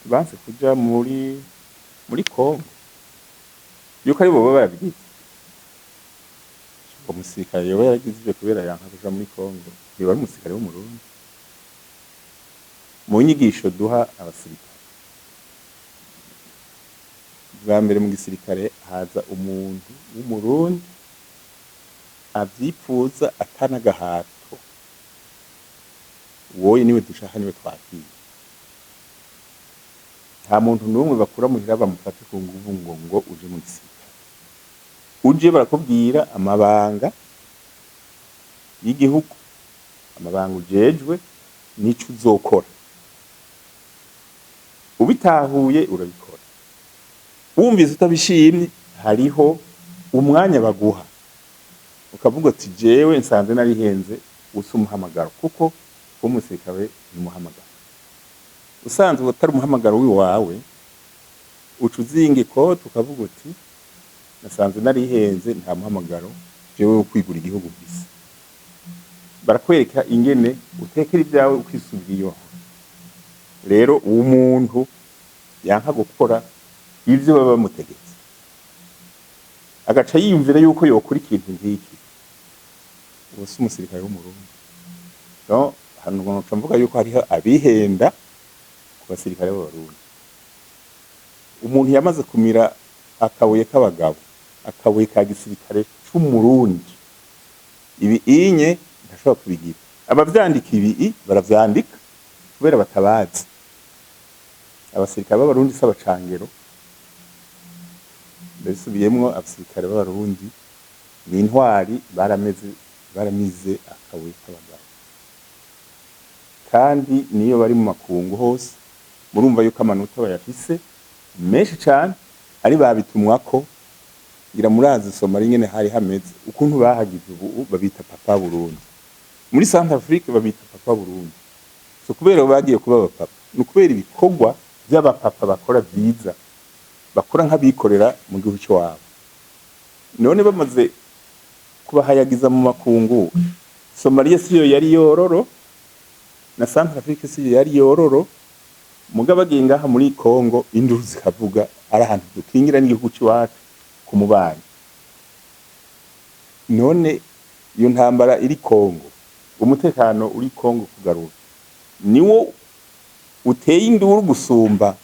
Banse kuja muri Kongo yuko ari bo baba barabigize. Uwo musirikare yoba yaragize ivyo kubera yanka kuja muri Kongo, yoba ari umusirikare w'Umurundi? Mu nyigisho duha abasirikare, bwa mbere mu gisirikare haza umuntu w'Umurundi avyipfuza atanagahato. Wowe niwe dushaka, niwe twakira. Nta muntu n'umwe bakura muhira bamufate ku nguvu ngo uje mu gisirikare. Uje barakubwira amabanga y'igihugu, amabanga ujejwe n'ico uzokora. Ubitahuye urabikora, wumvise utabishimye hariho umwanya baguha ukavuga uti: "Jewe nsanze narihenze." Usa umuhamagaro, kuko kuba umusirikare ni umuhamagaro. Usanzwe utari umuhamagaro w'iwawe, uca uzinga ikoti ukavuga uti: "Nasanze narihenze, nta muhamagaro jewe wo kwigura igihugu mfise." Barakwereka ingene utekera ibyawe ukisubira iyo. Rero uwo muntu yanka gukora ivyo baba bamutegetse, agaca yiyumvira yuko yokora ikintu nk'iki, uwo si umusirikare w'Umurundi. Donc hano nca mvuga yuko hariho abihenda ku basirikare b'Abarundi. Umuntu yamaze kumira akabuye k'abagabo, akabuye ka gisirikare c'Umurundi, ibi inye ntashobora kubigira. Abavyandika ibi baravyandika kubera batabazi. Abasirikare b'Abarundi si abacangero. Ndabisubiyemwo, abasirikare b'Abarundi ni intwari, barameze, baramize akabuye k'abagabo, kandi niyo bari mu makungu hose murumva yuko amanota bayafise menshi cane. Ari babitumwako, ngira murazi Somalia ingene hari hameze, ukuntu bahagize. Ubu babita Papa Burundi. Muri Centrafrique babita Papa Burundi. So kubera bagiye kuba abapapa, ni ukubera ibikorwa vy'abapapa bakora vyiza, bakora nk'abikorera mu gihugu c'iwabo. None bamaze kubahayagiza mu makungu, Somalia siyo yari yororo, na Centrafrique siyo yari yororo. Mugabo bagiye ngaha muri Congo, induru zikavuga, ari ahantu dukingira n'igihugu c'iwacu ku mubanyi. None iyo ntambara iri Congo, umutekano uri Congo kugarura, niwo uteye induru gusumba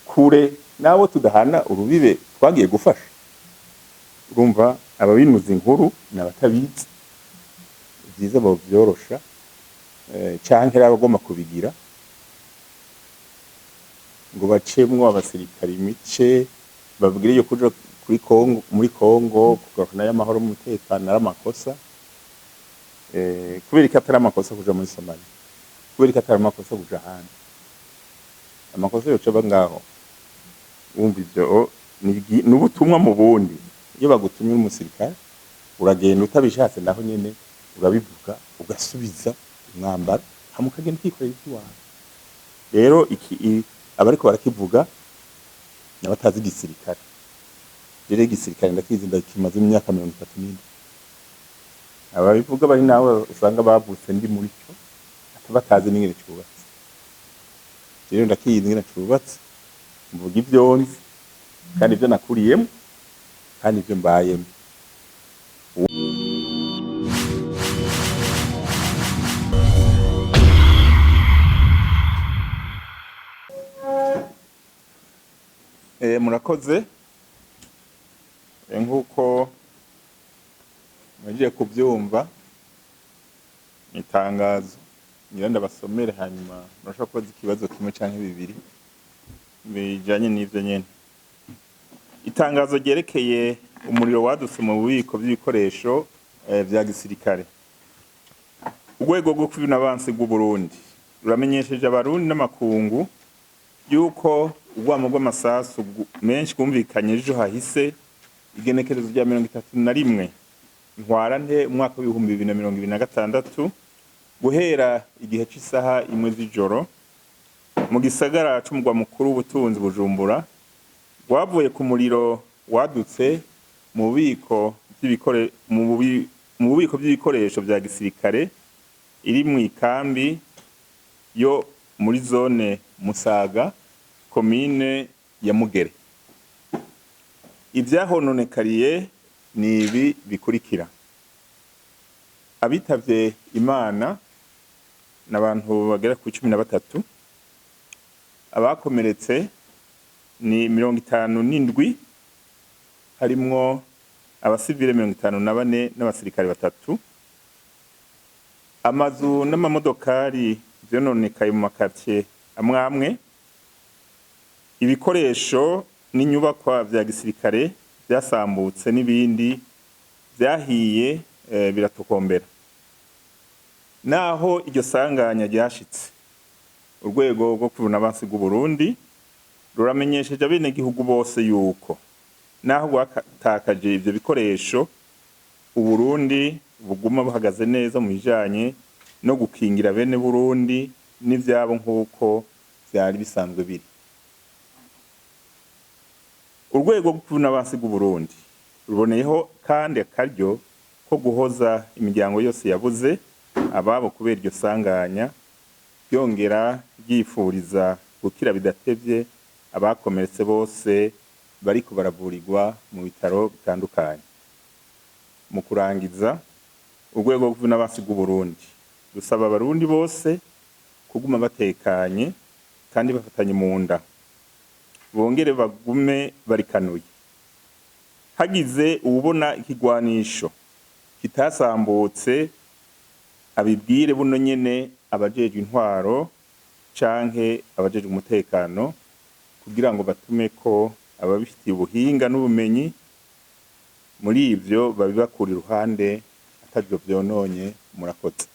kure n'abo tudahana urubibe twagiye gufasha? Urumva ababinuza inkuru ni abatabizi. Vyiza bovyorosha, canke rero abagomba kubigira ngo bacemwo abasirikare imice, babwire yo kuja kuri Congo, muri Congo kugarukana y'amahoro n'umutekano ari amakosa. Kubera ko atari amakosa kuja muri Somalia, kubera ko atari amakosa kuja ahandi, amakosa yoca aba ngaho. Wumva ivyo ni ubutumwa mu bundi. Iyo bagutumye uri umusirikare uragenda utabishatse, naho nyene urabivuga, ugasubiza umwambaro, hama ukagenda ukikorera ivy'iwawe. Rero iki abariko barakivuga n'abatazi igisirikare. Rero igisirikare ndakizi, ndakimaze imyaka 34. Ababivuga bari nawe usanga bavutse ndi muri cyo, batazi n'ingene cubatse. Rero ndakizi ingene cubatse, mvuga ivyo nzi kandi ivyo nakuriyemo kandi ivyo mbayemo. Murakoze. Nk'uko mugiye kubyumva, itangazo ngira ndabasomere, hanyuma murashobora kubaza ikibazo kimwe canke bibiri bijanye n'ivyo nyene. Itangazo ryerekeye umuriro wadutse mu bubiko by'ibikoresho vya gisirikare. Urwego rwo kwivuna abansi bw'u Burundi ruramenyesheje Abarundi n'amakungu yuko urwamo rw'amasasu menshi rwumvikanye ejo hahise, igenekerezo rya 31 Ntwarante umwaka w'2026, guhera igihe c'isaha 1 z'ijoro mu gisagara c'umugwa mukuru w'ubutunzi Bujumbura, rwavuye ku muriro wadutse mu bubiko by'ibikoresho vya gisirikare iri mu ikambi yo muri zone Musaga, komine ya Mugere. Ivyahononekariye ni ibi bikurikira: abitavye Imana n'abantu bagera ku 13, abakomeretse ni 57, harimwo abasivile 54 n'abasirikare batatu. Amazu n'amamodokari vyononekaye mu makartie amwe amwe, ibikoresho n'inyubakwa vya gisirikare vyasambutse n'ibindi vyahiye biratokombera. Naho iryo sanganya ryashitse, urwego rwo kwivuna abansi bw'u Burundi ruramenyesheje abenegihugu bose yuko naho rwatakaje ivyo bikoresho, Uburundi buguma buhagaze neza mu bijanye no gukingira bene Burundi n'ivyabo nk'uko vyari bisanzwe biri. Urwego rwo kwivuna abansi bw'u Burundi ruboneyeho kandi akaryo ko guhoza imiryango yose yabuze ababo kubera iryo sanganya, ryongera ryifuriza gukira bidatevye abakomeretse bose bariko baravurirwa mu bitaro bitandukanye. Mu kurangiza, urwego rwo kwivuna abansi bw'u Burundi rusaba abarundi bose kuguma batekanye kandi bafatanye mu nda, bongere bagume barikanuye. Hagize uwubona ikigwanisho kitasambutse, abibwire buno nyene abajejwe intwaro canke abajejwe umutekano, kugira ngo batume ko ababifitiye ubuhinga n'ubumenyi muri ivyo babibakura iruhande atavyo vyononye. Murakoze.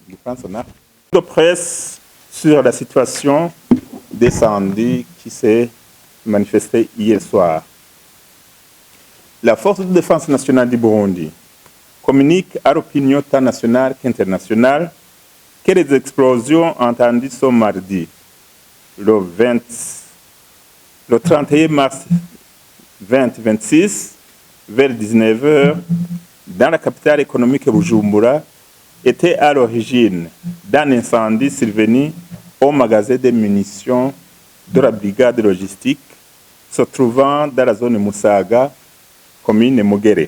Igifaransa na de presse sur la situation d'incendie qui s'est manifestée hier soir. La Force de défense nationale du Burundi communique à l'opinion tant nationale qu'internationale que les explosions entendues ce mardi, le 20, le 31 mars 2026, vers 19h, dans la capitale économique Bujumbura, étaient à l'origine d'un incendie survenu au magasin de munitions de la brigade logistique se trouvant dans la zone Musaga, commune Mugere.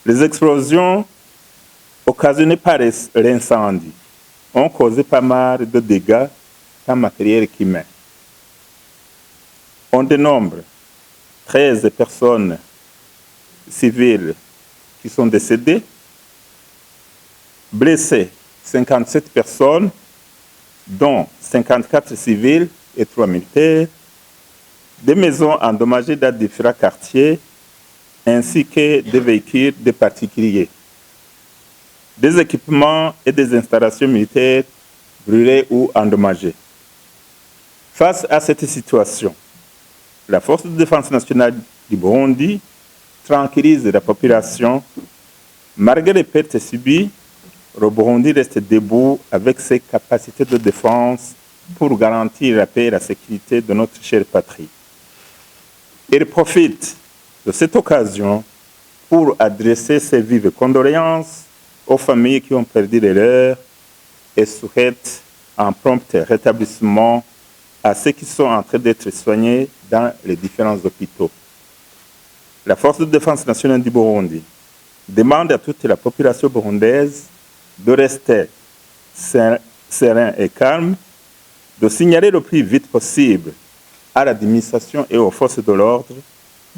Les explosions occasionnées par l'incendie ont causé pas mal de dégâts, tant matériels qu'humains. On dénombre 13 personnes civiles qui sont décédées, blessées 57 personnes, dont 54 civils et 3 militaires, des maisons endommagées dans différents quartiers, ainsi que des véhicules des particuliers, des équipements et des installations militaires brûlés ou endommagés. Face à cette situation, la Force de défense nationale du Burundi tranquillise la population. Malgré les pertes subies, le Burundi reste debout avec ses capacités de défense pour garantir la paix et la sécurité de notre chère patrie. Il profite de cette occasion pour adresser ses vives condoléances aux familles qui ont perdu les leurs et souhaite un prompt rétablissement à ceux qui sont en train d'être soignés dans les différents hôpitaux. La Force de défense nationale du Burundi demande à toute la population burundaise de rester serein et calme, de signaler le plus vite possible à l'administration et aux forces de l'ordre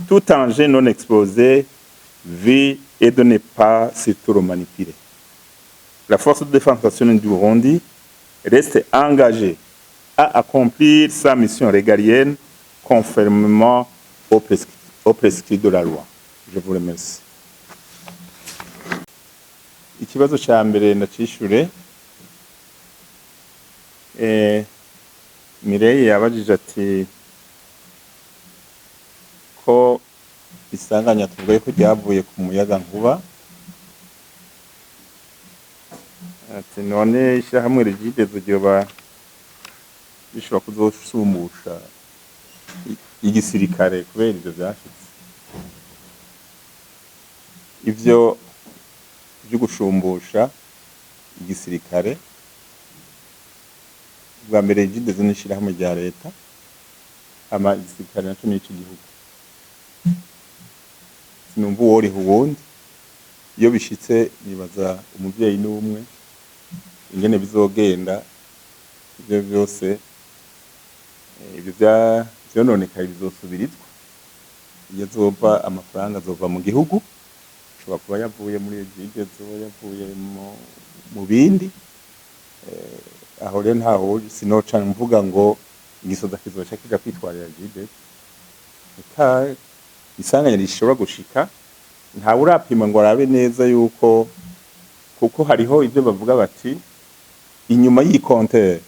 tout engin non explosé vu et de ne pas surtout le manipuler. La Force de défense nationale du Burundi reste engagée à accomplir sa mission régalienne conformément au prescrit de la loi. Je vous remercie. Ikibazo ca mbere ndacishure. Mireille yabajije ati ko isanganya tuvuga ko ryavuye ku muyaga nkuba, ati none ishyirahamwe REGIDESO ryoba rishobora kuzosumbusha igisirikare kubera ivyo vyashitse? Ivyo vyo gushumbusha igisirikare Bwa mbere, Regideso n'ishirahamwe rya leta, hama igisirikare naco ni ic'igihugu. Sinumva uworiha uwundi. Iyo bishitse, nibaza umuvyeyi n'umwe. Ingene bizogenda, ivyo vyose, ivyo vyononekaye bizosubirizwa. Iyo azova amafaranga azova mu gihugu, ashobora kuba yavuye muri Regideso, yavuye mu bindi. Aho rero ntaho sinoca mvuga ngo igisoda kizoca kija kwitwarira Regideso. Eka isanganya rishobora gushika, ntawe urapima ngo arabe neza yuko, kuko hariho ibyo bavuga bati inyuma y'i compteur,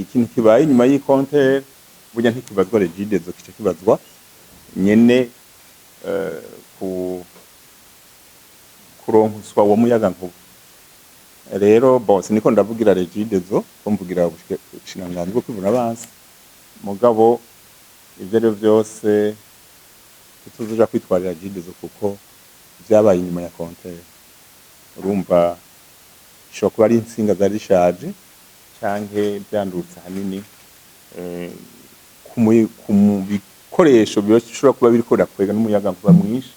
ikintu kibaye inyuma y'i compteur burya ntikibazwa Regideso, kica kibazwa nyene ku kuronkoswa uwo muyaga nkuba. Rero bon, siniko ndavugira Regideso, ko mvugira ubushikiranganji bwo kwivuna abansi. Mugabo ivyo ari vyose, tuzoja kwitwarira Regideso kuko vyabaye inyuma ya compteur. Urumva, ishobora kuba ari intsinga zari zishaje canke vyandurutse ahanini ku bikoresho bishobora kuba biriko birakwega n'umuyaga nkuba mwinshi,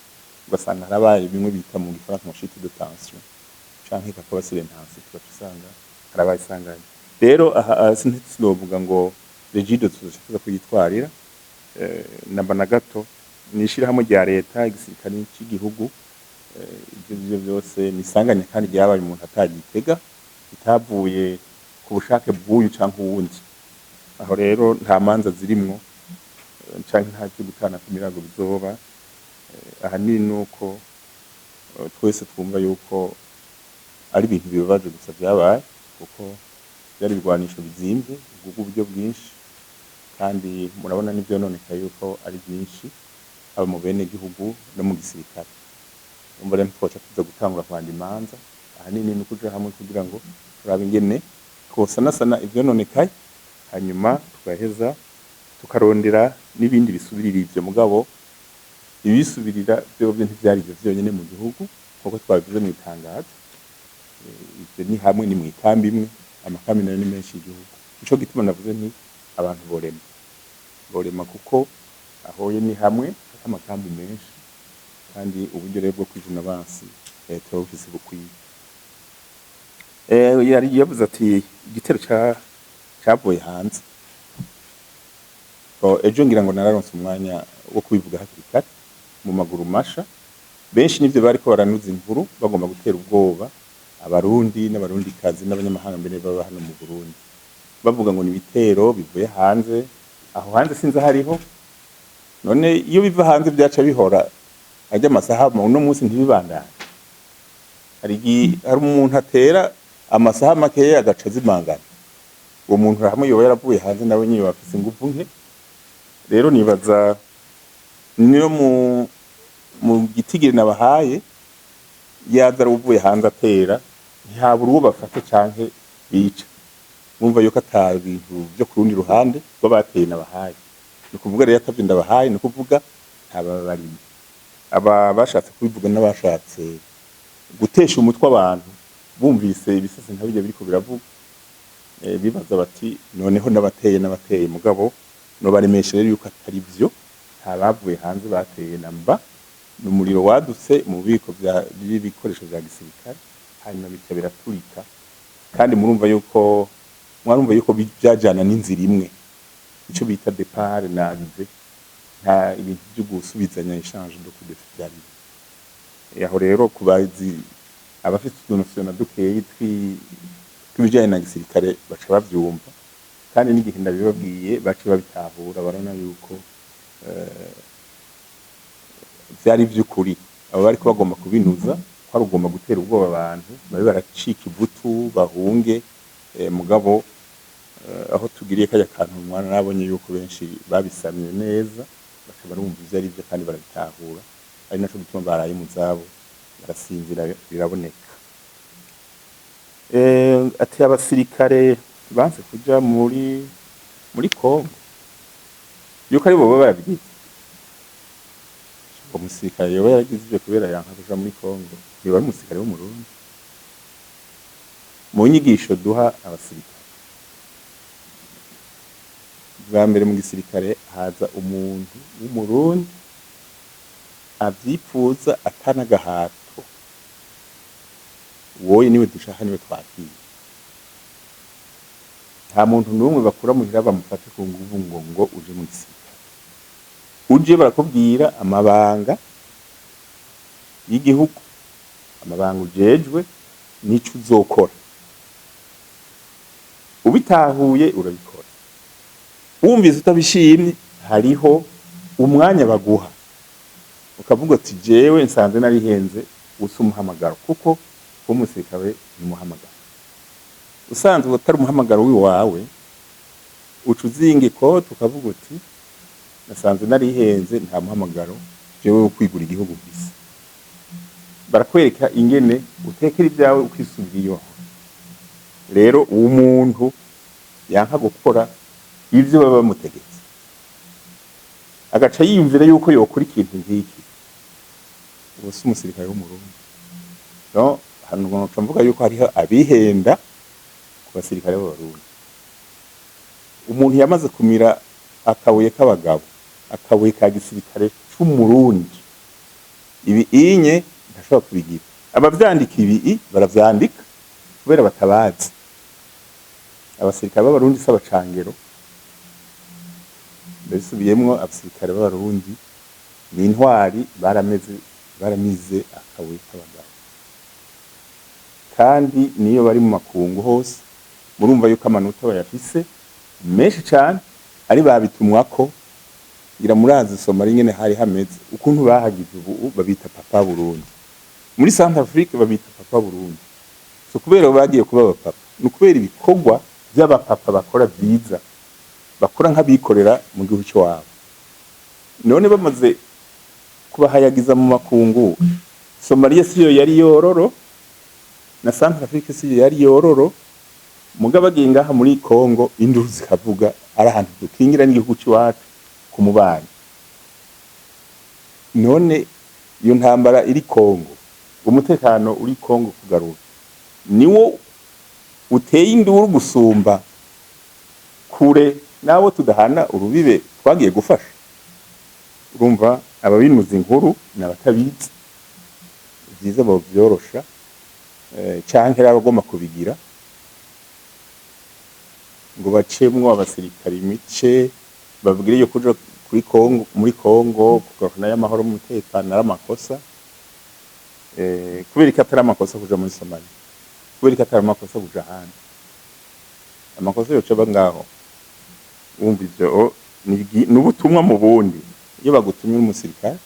ugasanga harabaye bimwe bita mu gifaransa ngo chute de tension, canke kakaba surintensité, tugaca usanga harabaye isanganya. Rero aha sinovuga ngo Regideso tuzoca tuza kuyitwarira, namba na gato. Ni ishirahamwe rya leta, igisirikare c'igihugu. Ivyo vyo vyose ni isanganya kandi ryabaye umuntu atagitega, ritavuye ku bushake bw'uyu canke uwundi. Aho rero nta manza zirimwo, canke nta vyo gutana kw'imirago bizoba. Ahanini nuko twese twumva yuko ari ibintu bibabaje gusa vyabaye, kuko byari ibigwanisho bizimvye, bigurwa uburyo bwinshi, kandi murabona n'ivyononekaye yuko ari byinshi, haba mu bene gihugu no mu gisirikare. Umva rero, ntitwoca tuza gutangura kwanda imanza. Ahanini ni ukuja hamwe kugira ngo turabe ingene twosanasana ivyononekaye, hanyuma tugaheza tukarondera n'ibindi bisubirira ivyo. Mugabo ibisubirira vyovyo ntivyari ivyo vyonyene mu gihugu, nkuko twabivuze mu itangazo. Ivyo ni hamwe, ni mw'ikambi imwe, amakambi nayo ni menshi y'igihugu. Nico gituma navuze nti abantu borema, borema, kuko ahoye ni hamwe hari amakambi menshi, kandi uburyo rero bwo kwivuna abansi leta bufise bukwiye. Yari yavuze ati igitero cavuye hanze. Bo, ejo ngira ngo nararonse umwanya wo kubivuga hakiri kare mu maguru masha. Benshi nivyo bariko baranuza inkuru, bagomba gutera ubwoba Abarundi n'Abarundikazi n'abanyamahanga mbere baba hano mu Burundi, bavuga ngo ni ibitero bivuye hanze. Aho hanze sinzi hariho. None iyo biva hanze byaca bihora ajya amasaha uno munsi ntibibandanye? Hari hari umuntu atera amasaha makeya agaca azimangana. Uwo muntu hamwe yoba yaravuye hanze, nawe nyine bafise ingufu nke. Rero nibaza niyo mu gitigiri nabahaye, yaza ari uvuye hanze atera, ntihabura uwo bafata canke bica. Mwumva yuko ata bintu vyo ku rundi ruhande rw'abateye nabahaye. Ni ukuvuga rero atavyo ndabahaye, ni ukuvuga ntababarimo. Aba bashatse kubivuga n'abashatse gutesha umutwe abantu, bumvise ibisase nka bijya biriko biravuga, bibaza bati noneho n'abateye n'abateye. Mugabo nobaremesha rero yuko atari vyo, nta bavuye hanze bateye namba. Ni umuriro wadutse mu bubiko by'ibikoresho vya gisirikare, hanyuma bica biraturika. Kandi murumva yuko, mwarumva yuko byajana n'inzira imwe, ico bita départ na arrivée. Nta ibintu byo gusubizanya, échange de coup de feu byari aho. Rero kubazi abafite utuntu na dukeyi tw'ibijanye na gisirikare baca bavyumva, kandi n'igihe ndabibabwiye baca babitahura, barabona yuko vyari vy'ukuri. Abo bariko bagomba kubinuza ko ari ugomba gutera ubwoba abantu babe baracika ivutu bahunge. Mugabo aho tugiriye kajya kantu, umwana nabonye yuko benshi babisamye neza, baca barumva ivyo ari vyo kandi barabitahura, ari naco gituma baraye mu zabo barasinzira, biraboneka. Ati abasirikare banse kuja muri Kongo, yuko ari bo baba barabigize. Uwo musirikare yoba yaragize ivyo kubera yanka kuja muri Kongo, yoba ari umusirikare w'Umurundi? Mu nyigisho duha abasirikare Bwa mbere mu gisirikare haza umuntu w'Umurundi avyipfuza atanagahato. Wowe niwe dushaka, niwe twakira. Nta muntu n'umwe bakura muhira bamufate ku nguvu ngo uje mu gisirikare. Uje barakubwira amabanga y'igihugu, amabanga ujejwe n'ico uzokora. Ubitahuye urabikora, wumvise utabishimye hariho umwanya baguha ukavuga ati: "Jewe nsanze narihenze." Usa umuhamagaro, kuko kuba umusirikare ni umuhamagaro. Usanzwe utari umuhamagaro w'iwawe, uca uzinga ikoti ukavuga uti: "Nasanze narihenze, nta muhamagaro jewe wo kwigura igihugu mfise." Barakwereka ingene utekera ibyawe ukisubira iyo. Rero uwo muntu yanka gukora ivyo baba bamutegetse, agaca yiyumvira yuko yokora ikintu nk'iki, ubu si umusirikare w'Umurundi. No hano nca mvuga yuko hariho abihenda ku basirikare b'Abarundi. Umuntu yamaze kumira akabuye k'abagabo, akabuye ka gisirikare c'Umurundi, ibi inye ntashobora kubigira. Abavyandika ibi baravyandika kubera batabazi. Abasirikare b'Abarundi si abacangero. Ndabisubiyemwo, abasirikare b'Abarundi ni intwari, barameze, baramize akabuye k'abagabo, kandi niyo bari mu makungu hose murumva yuko amanota bayafise menshi cane. Ari babitumwako, ngira murazi Somalia ingene hari hameze, ukuntu bahagize. Ubu babita Papa Burundi. Muri Centre Afrique babita Papa Burundi. So kubera bagiye kuba abapapa, ni ukubera ibikorwa by'abapapa bakora vyiza, bakora nk'abikorera mu gihugu cy'iwabo. None bamaze kubahayagiza mu makungu, Somalia siyo yari yororo, na Centre Afrique siyo yari yororo. Mugabo bagiye ngaha muri Congo, induru zikavuga, ari ahantu dukingira n'igihugu cy'iwacu ku mubanyi. None iyo ntambara iri Congo, umutekano uri Congo kugarura, niwo uteye induru gusumba kure n'abo tudahana urubibe twagiye gufasha. Urumva, ababinuza inkuru ni abatabizi. Vyiza bovyorosha, canke rero abagomba kubigira ngo bacemwo abasirikare imice, babwire yo kuja kuri Congo, muri Congo kugarukana y'amahoro n'umutekano ari amakosa. Kubera ko atari amakosa kuja muri Somalia, kubera ko atari amakosa kuja ahandi, amakosa yoca aba ngaho. Wumva ivyo ni ubutumwa mu bundi. Iyo bagutumye uri umusirikare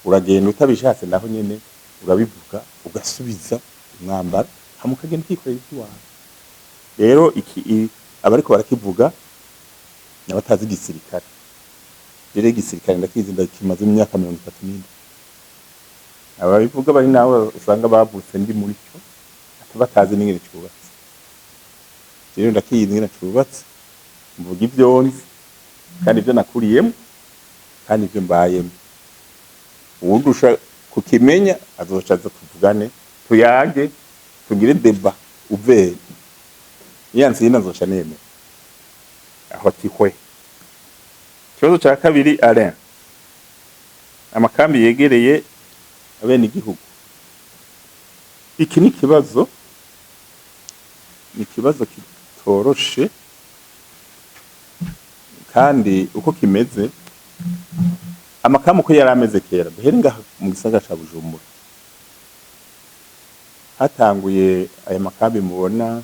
uragenda utabishatse, naho nyene urabivuga, ugasubiza umwambaro, hama ukagenda ukikorera ivy'iwawe. Rero iki abariko barakivuga n'abatazi igisirikare. Rero igisirikare ndakizi, ndakimaze imyaka 34. Ababivuga bari nawe usanga bavutse ndi muri cyo, batazi n'ingene cubatse. Rero ndakizi ingene cubatse, mvuga ivyo nzi kandi ivyo nakuriyemo kandi ivyo mbayemo. Uwundusha kukimenya azoca aza tuvugane, tuyage, tugire débat ouvert. Niyansinda nzoca nemera aho ati hwe. Ikibazo ca kabiri, Alain, amakambi yegereye abenegihugu. Iki ni ikibazo kitoroshe, kandi uko kimeze, amakambi uko yari ameze kera, duhere ngaha mu gisagara ca Bujumbura, hatanguye aya makambi mubona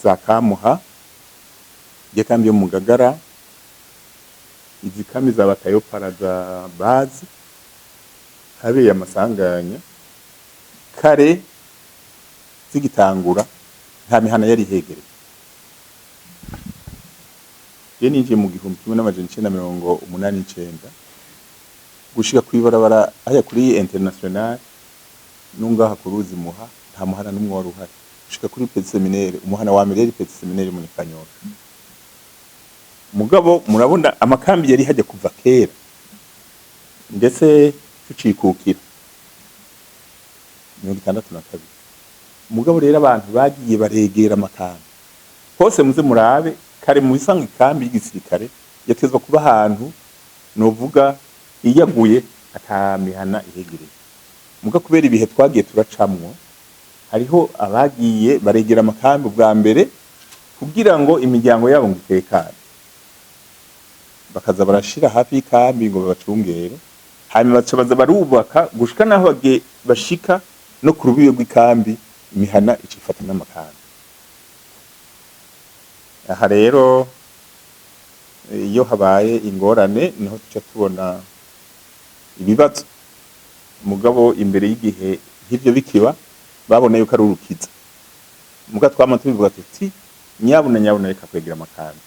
za Kamuha, iyo kambi yo mu Ngagara, izi kambi za Batayopara, za bazi habeye amasanganya kare zigitangura, nta mihana yari ihegereye. Je ninjiye mu 1989, gushika kw'ibarabara haya kuri International nungaha ku ruzi Muha, nta muhana n'umwe wari uhari. Gushika kuri Petit Séminaire, umuhana wa mbere yari Petit Séminaire mu Kanyosha. Mugabo murabona amakambi yari hajya kuva kera, ndetse tucikukira 62. Mugabo rero abantu bagiye baregera amakambi hose. Muze murabe kare mu bisanga ikambi y'igisirikare. Yatezwa kuba ahantu novuga iyaguye atamihana ihegereye. Muga kubera ibihe twagiye turacamwo, hariho abagiye baregera amakambi bwa mbere kugira ngo imiryango yabo ngo itekane, bakaza barashira hafi y'ikambi ngo babacungere, hanyuma baca baza barubaka gushika naho bashika no ku rubibe rw'ikambi, imihana icifata n'amakambi. Aha rero iyo habaye ingorane niho tuca tubona ibibazo. Mugabo imbere y'igihe nk'ivyo bikiba, babona yuko ari urukiza. Muga twama tubivuga tuti nyabuna nyabuna reka kwegera amakambi.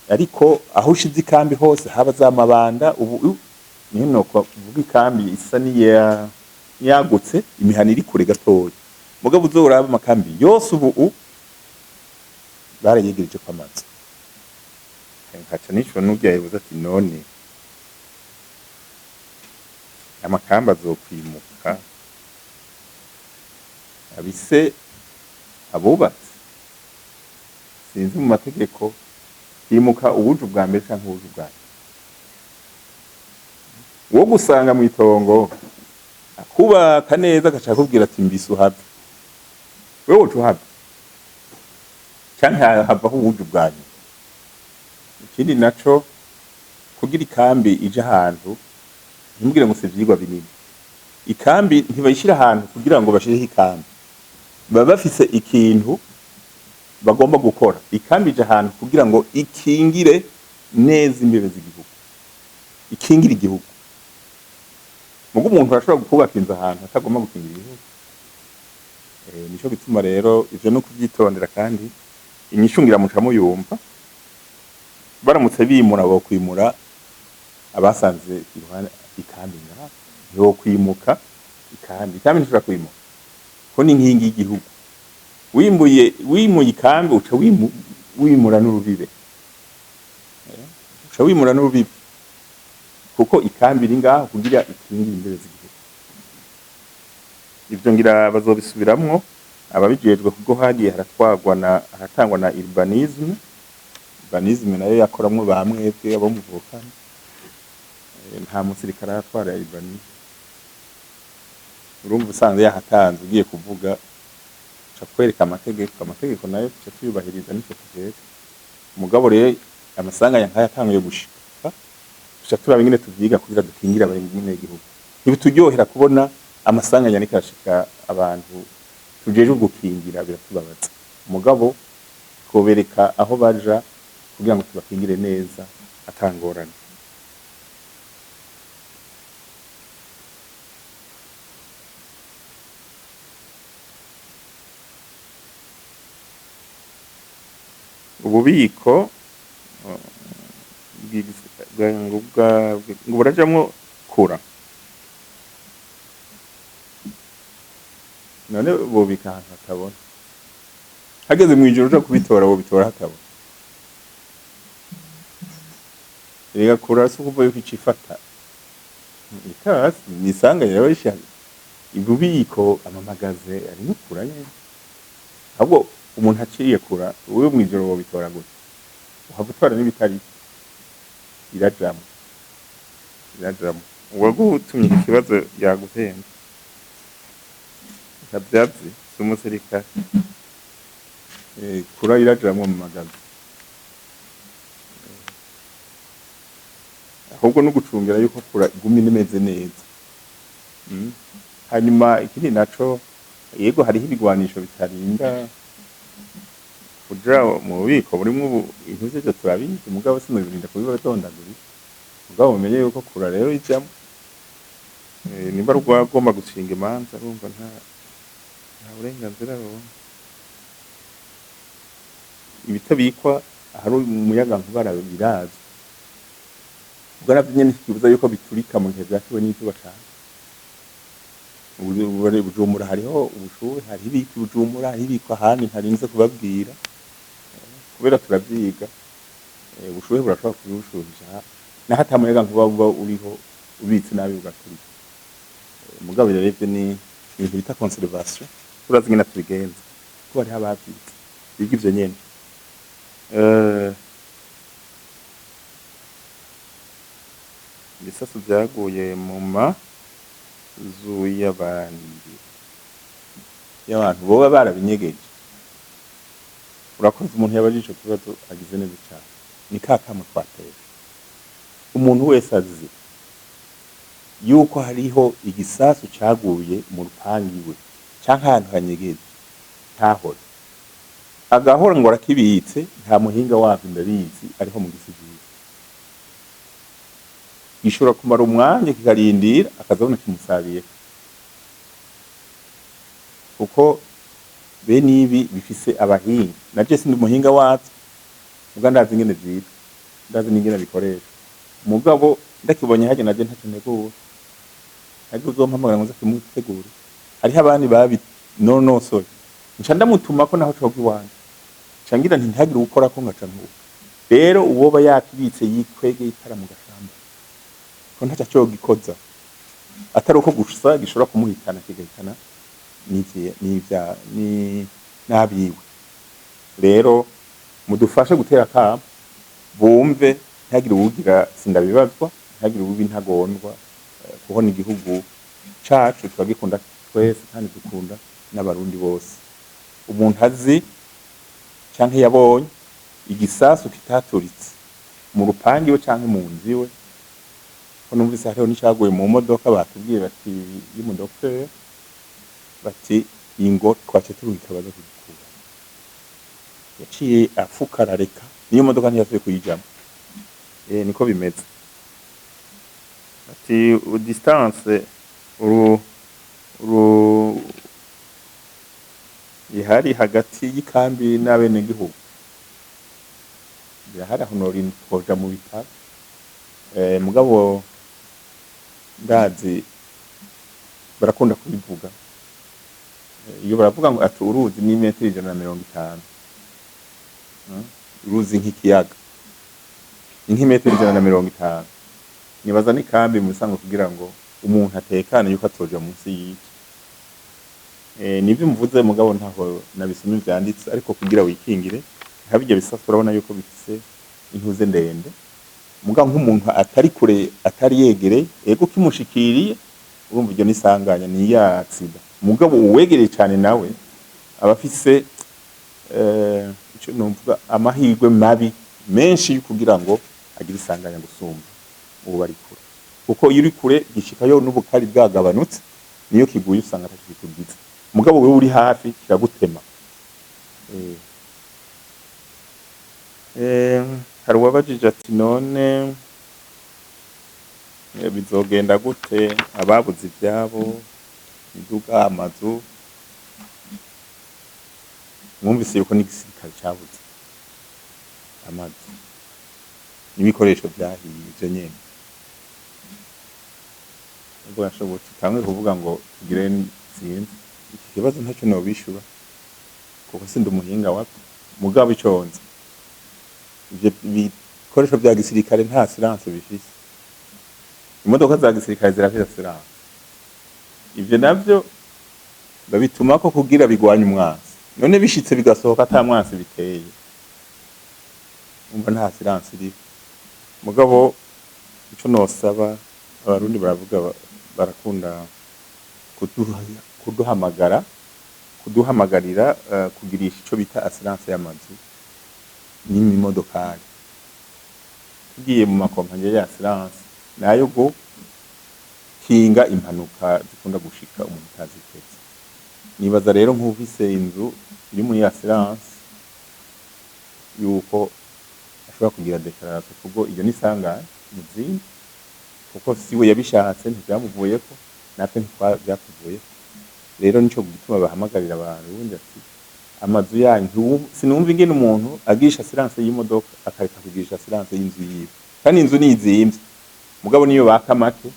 Ariko aho ushize ikambi hose haba za mabanda. Ubu niho nokuvuga ikambi isa niya yagutse, imihana iri kure gatoya. Mugabo uzoraba amakambi yose ubu barayegereje ko amazu. Nkaca nico n'urya yavuze ati none amakambi azokwimuka abise abubatse? Sinzi mu mategeko himuka uwuje ubwa mbere canke uwuje ubwa nyuma. Uwo gusanga mw'itongo akubaka neza agaca akubwira ati mbise uhave, wewe woca uhava canke havaho uwuje ubwa nyuma? Ikindi naco, kugira ikambi ije ahantu, ntimubwire ngo si ivyigwa binini. Ikambi ntibayishira ahantu kugira ngo bashireho ikambi, baba bafise ikintu bagomba gukora. Ikambi ije ahantu kugira ngo ikingire neza imbibe z'igihugu, ikingire igihugu. Mugo umuntu arashobora kubaka inzu ahantu atagomba gukingira igihugu. Nico gituma rero ivyo no kuvyitondera, kandi inyishu ngira muca muyumva. Baramutse bimura, bokwimura abasanze iruhande ikambi ngaha, ntibokwimuka ikambi. Ikambi ntishobora kwimuka ko ni inkingi y'igihugu. Wimbuye, wimuye ikambi, uca wimura n'urubibe, uca wimura n'urubibe, kuko ikambi iri ngaho kugira ikingire imbibe z'igihugu. Ivyo ngira bazobisubiramwo ababijejwe, kuko hagiye haratwagwa na haratangwa na urbanisme. Urbanisme nayo yakoramwo bamwebwe abo muvukana. Nta musirikare aratwara urbanisme. Urumva usanze yahatanze, ugiye kuvuga uca kwereka amategeko, amategeko nayo tuca tuyubahiriza, nico tujejwe. Mugabo rero amasanganya nkaya atanguye gushika, tuca turaba ingene tuvyiga kugira dukingire abanyagihugu. Ntibituryohera kubona amasanganya ariko arashika abantu tujejwe gukingira, biratubabaza. Mugabo twobereka aho baja kugira ngo tubakingire neza atangorane. Ububiko ngo burajamwo kura, none bobika ahantu hatabona? Hageze mw'ijoro uja kubitora, bobitora hatabona? Erega kura si ukuvuga yuko icifata ikasi nisanganya rero isha ububiko amamagaze arimwo kura nyene. Ahubwo umuntu aciye kura, wewe mw'ijoro wobitora gute? Uhava utora n'ibitari. Irajamwo, irajamwo. Uwagutumye iki kibazo yaguhemba ntavyavye, si umusirikare. Kura irajamwo mu magazi, ahubwo no gucungira yuko kura igumye imeze neza. Hanyuma ikindi naco, yego hariho ibigwanisho bitarinda kuja mu bubiko burimwo ubu intuze, ivyo turabizi. Mugabo sinobirinda kubibadondagurira, mugabo mumenye yuko kura rero ijamwo. Nimba ari urwagomba gushinga imanza, urumva nta burenganzira rubona. Ibitabikwa ahari umuyagankuba birazwi, ubwo navyo nyene ntikibuza yuko biturika mu gihe vyatewe n'izuba cane. Bujumbura hariho ubushuhe, hariho ibikwa i Bujumbura, hariho ibikwa ahandi ntarinze kubabwira kubera turavyiga. Ubushuhe burashobora kubushuhisha naho ata muyagankuba uba uriho, ubitse nabi ugaturika. Mugabo rero ivyo ni ibintu bita conservation, turazi ingene tubigenza kuko hariho abavyize biga ivyo nyene. Ibisasu vyaguye mu mazu y'abandi, y'abantu boba barabinyegeje. Urakoze. Umuntu yabajije ico kibazo agize neza cane. Ni ka kamo twateye umuntu wese azi yuko hariho igisasu caguye mu rupangu iwe canke ahantu hanyegeje, ntahore agahora ngo arakibitse. Nta muhinga wavyo ndabizi, ariho mu gisivili gishobora kumara umwanya kikarindira, akazabona kimusabiye, kuko bene ibi bifise abahinga. Naje sindi umuhinga wavyo, muga ndazi ingene vyitwa, ndazi n'ingene bikoreshwa. Mugabo ndakibonye harya, naje ntaco ntegura, ariko uzompamagara ngo nze kimutegure. Hariho abandi babinonosoye, nca ndamutuma ko naho coga iwanje, nca ngira nti ntihagire uwukorako, ngaca nkuba. Rero uwoba yakibitse yikwegeye itara mu gashamba, ko ntaco cogikoza atari uko gusa gishobora kumuhitana, kigahitana n'ivya n'abiwe. Rero mudufashe gutera akamo bumve, ntihagire uwugira sindabibazwa, ntihagire uwuba intagondwa, kuko ni igihugu cacu, turagikunda twese kandi dukunda n'Abarundi bose. Umuntu azi canke yabonye igisasu kitaturitse mu rupangu iwe canke mu nzu iwe, ko numvise hariho n'icaguye mu modoka, batubwiye bati y'umudokiteri, bati ingo twace turungika baza kugikura, yaciye afuka arareka, niyo modoka ntiyasubiye kuyijamwo. Niko bimeze. Ati distance uru uru ihari hagati y'ikambi n'abenegihugu birahari, aho norinda twoja mu bitaro. Mugabo ndazi barakunda kubivuga. Iyo baravuga ngo ati uruzi ni metero 150. Uruzi nk'ikiyaga ni nk'imetero 150. Nibaza n'ikambi mu bisanzwe kugira ngo umuntu atekane yuko atoja munsi y'iki. Nivyo mvuze, mugabo ntaho nabisomye vyanditse, ariko kugira wikingire nka birya bisasu, urabona yuko bifise intuze ndende. Mugabo nk'umuntu atari kure, atari yegereye, ego kimushikiriye, urumva iryo nisanganya, ni ya accident. Mugabo uwegereye cane nawe aba afise ico numvuga amahirwe mabi menshi yo kugira ngo agire isanganya gusumba uwo bari kure, kuko iyo uri kure gishikayo n'ubukari bwagabanutse, niyo kiguye usanga ataco kikugize. Mugabo wewe uri hafi kiragutema. Hari uwabajije ati none bizogenda gute ababuze ivyabo, imiduga, amazu? Mwumvise yuko n'igisirikare cabuze amazu n'ibikoresho vyahiye ivyo nyene. Ubwo yashobotse tutangwe kuvuga ngo tugire, sinzi, iki kibazo ntacyo nobishura kuko sindi umuhinga wavyo. Mugabo ico nzi, ivyo bikoresho vya gisirikare nta assurance bifise. Imodoka za gisirikare zirafise assurance, ivyo navyo babitumako kugira bigwanye umwansi. None bishitse bigasohoka ata mwansi biteye, umva nta assurance iriho. Mugabo ico nosaba Abarundi, baravuga barakunda kuduhamagara, kuduhamagarira kugirisha ico bita assurance y'amazu n'imodokari. Tugiye mu makompanyi ya assurance, nayo gukinga impanuka zikunda gushika umuntu ataziteze. Nibaza rero nk'ufise inzu iri muri assurance yuko ashobora kugira déclaration, kuko iyo ni isanganya mu zindi, kuko siwe yabishatse, ntivyamuvuyeko, natwe ntivyatuvuyeko. Rero nico gituma bahamagarira abantu ubundi ati amazu yanyu sinumva ingene umuntu agirisha assurance y'imodoka akareka kugirisha assurance y'inzu yiwe, kandi inzu nizimvye, mugabo niyo baka make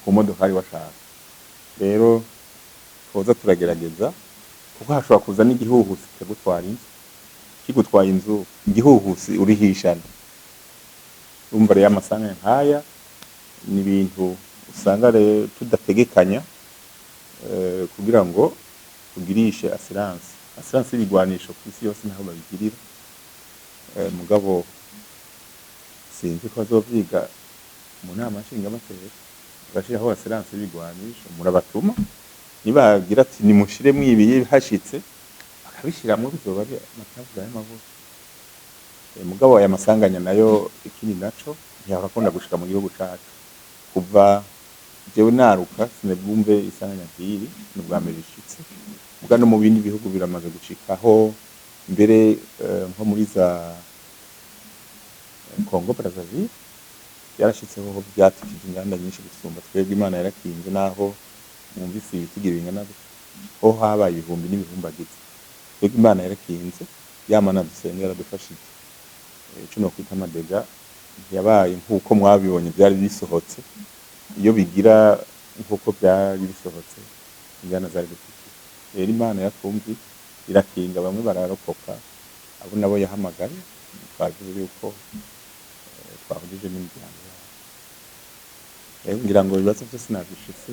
ku modoka ari washaka. Rero twoza turagerageza, kuko hashobora kuza n'igihuhusi kikagutwara inzu. Kigutwaye inzu igihuhusi, urihishana. Urumva rero amasanganya nkaya ni ibintu usanga rero tudategekanya kugira ngo tugirishe assurance. Assurance y'ibigwanisho ku isi yose ntaho babigirira. Mugabo sinzi ko bazovyiga. Mu nama nshingamateka bagashiraho assurance y'ibigwanisho, murabatuma nibagira ati nimushiremwo ibi, hashitse bakabishiramwo, bizoba ari amatavu y'amavuta. Mugabo aya masanganya nayo, ikindi naco, ntiyahora akunda gushika mu gihugu cacu. Kuva jewe naruka sinebwumve isanganya nk'iri, ni ubwa mbere rishitse. Muga no mu bindi bihugu biramaze gushikaho mbere, nko muri za Congo Brazzaville byarashitseho, byatikije inganda nyinshi gusumba twebwe. Imana yarakinze, naho mwumvise ibitigiri bingana gutya, ho habaye ibihumbi n'ibihumbagiza. Twebwe Imana yarakinze, ya Mana dusenga yaradufashije. Ico nokwita ama dégâts ntiyabaye nk'uko mwabibonye byari bisohotse. Iyo bigira nk'uko byari bisohotse, inganda zari gutikira. Rero Imana yaratwumviye, irakinga, bamwe bararokoka. Abo nabo yahamagaye, twavuze yuko twahujije n'imiryango yabo. Rero ngira ngo ibibazo byose navyishutse.